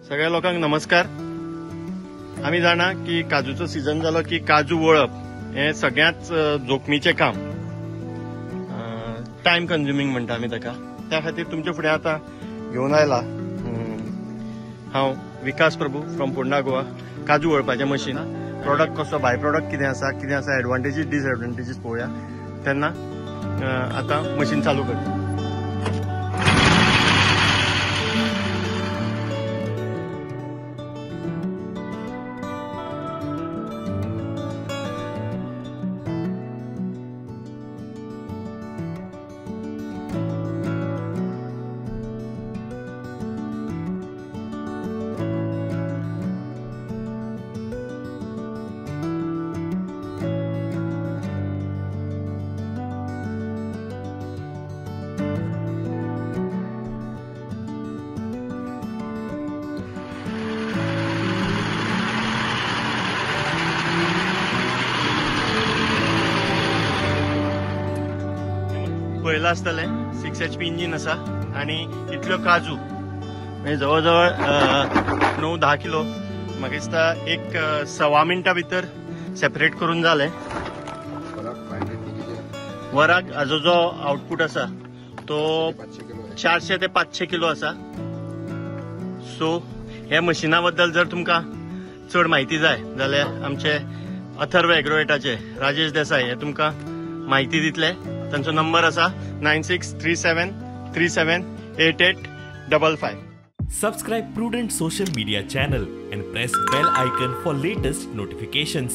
सगळ्या लोकांक नमस्कार. आमी जाणा की काजूचो सीजन जालो की काजू वळप हें सगळ्यांत जोखमीचें काम, टायम कंज्युमींग म्हणटा आमी ताका. त्या खातीर तुमचे फुडें आतां घेवन आयला हांव विकास प्रभू फ्रॉम फोंडा गोवा. काजू वळपाचें मशीन, प्रोडक्ट कसो, बाय प्रोडक्ट कितें आसा, कितें आसा एडवांटेजीस डिसएडवांटेजीस पळोवया. तेन्ना आतां मशीन चालू करता. पळयलां आसतलें 6 HP engine आसा आनी इतल्यो काजू म्हणजे जवळ जवळ 9-10 किलो म्हाका दिसता एक 1.25 मिनटां भितर सेपरेट करून जालें. वराक हाजो जो आउटपूट आसा तो 400 ते 500 किलो आसा. सो ह्या मशिना बद्दल जर तुमकां चड म्हायती जाय जाल्यार आमचे अथर्व एग्रोवेटाचे राजेश देसाय हे तुमकां म्हायती दितले. तांचो नंबर आसा 9637378855. Subscribe Prudent social media channel and press bell icon for latest notifications.